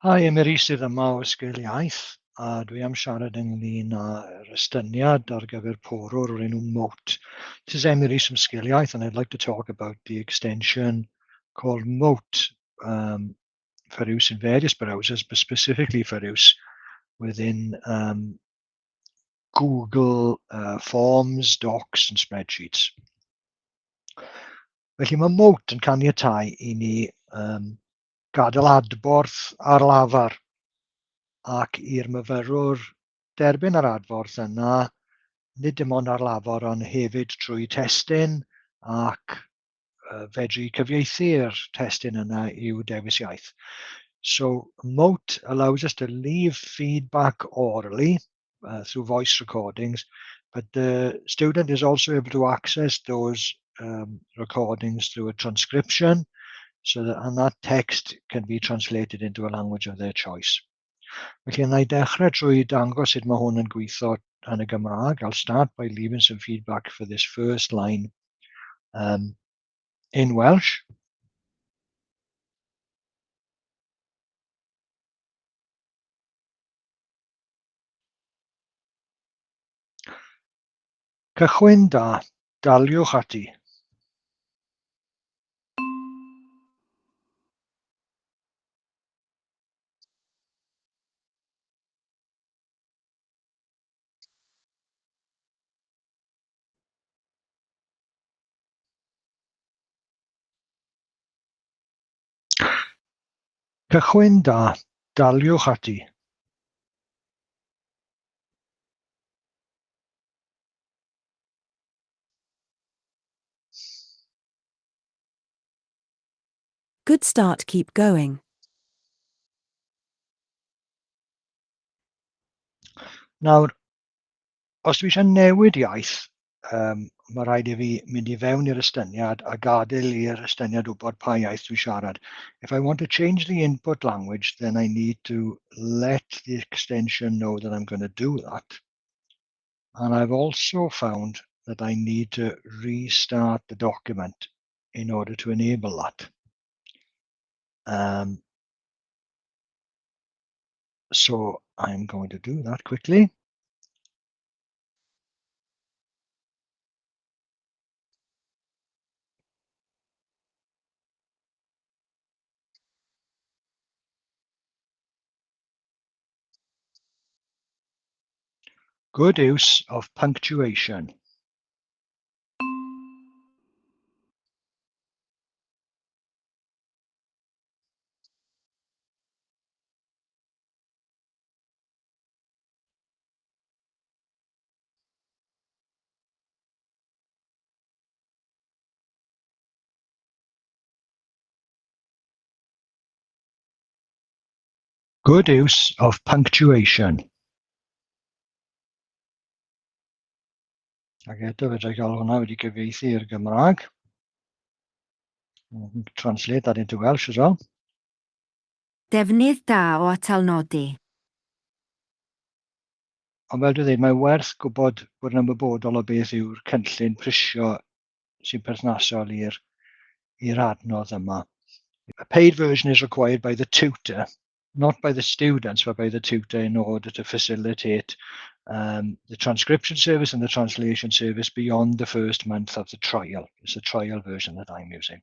Hi, Emyr sydd yma o Sgil Iaith, a dwi am siarad ynglyn â'r estyniad ar gyfer porwr o'r enw Mote. This is Emyr from Sgil Iaith, and I'd like to talk about the extension called Mote for use in various browsers, but specifically for use within Google Forms, Docs and Spreadsheets. Felly mae Mote yn caniatáu i ni gadael adborth ar lafar ac i'r myfyrwr derbyn yr adborth yna, nid dim ond ar lafar ond hefyd trwy testun ac fedru cyfieithu'r testun yna i'w dewis iaith. So Mote allows us to leave feedback orally through voice recordings, but the student is also able to access those recordings through a transcription, so that and that text can be translated into a language of their choice. Felly, wna i dechrau trwy dangos sut mae hwn yn gweithio yn y Gymraeg. I'll start by leaving some feedback for this first line in Welsh. Cychwyn da, daliwch ati. Cychwyn da, daliwch ati. Good start, keep going. Nawr, os dwi eisiau newid iaith, mae rhaid i fi mynd i fewn i'r estyniad a gadael i'r estyniad wybod pa iaith dwi'n siarad. If I want to change the input language, then I need to let the extension know that I'm going to do that. And I've also found that I need to restart the document in order to enable that. So I'm going to do that quickly. Good use of punctuation. Good use of punctuation. Ac eto fedra i gael hwnna wedi cyfieithu i'r Gymraeg. Translate that into Welsh as well. Defnydd da o atalnodi. Ond fel dwi'n dweud, mae werth gwybod bod yn ymwybodol o beth yw'r cynllun prisio sy'n perthnasol i'r adnodd yma. A paid version is required by the tutor, not by the students, but by the tutor in order to facilitate the transcription service and the translation service beyond the first month of the trial. It's the trial version that I'm using.